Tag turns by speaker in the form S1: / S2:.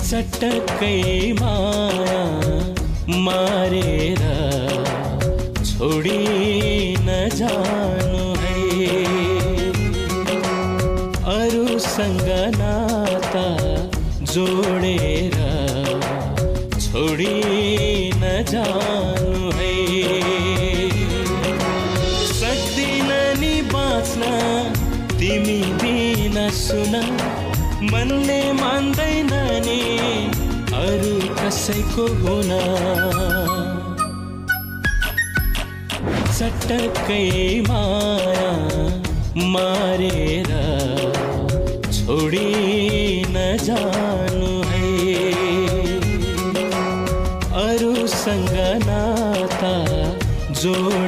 S1: सटक्कै माया मारेर छोडी नजानु है, अरूसँग नाता जोडेर छोडी नजानु है। सक्दिन नि बाँच्न तिमी बिना, सुन मनले मान्दैन नि अरू कसैको हुन। सटक्कै माया मारेर छोडी नजानु है, अरूसँग नाता जोडेर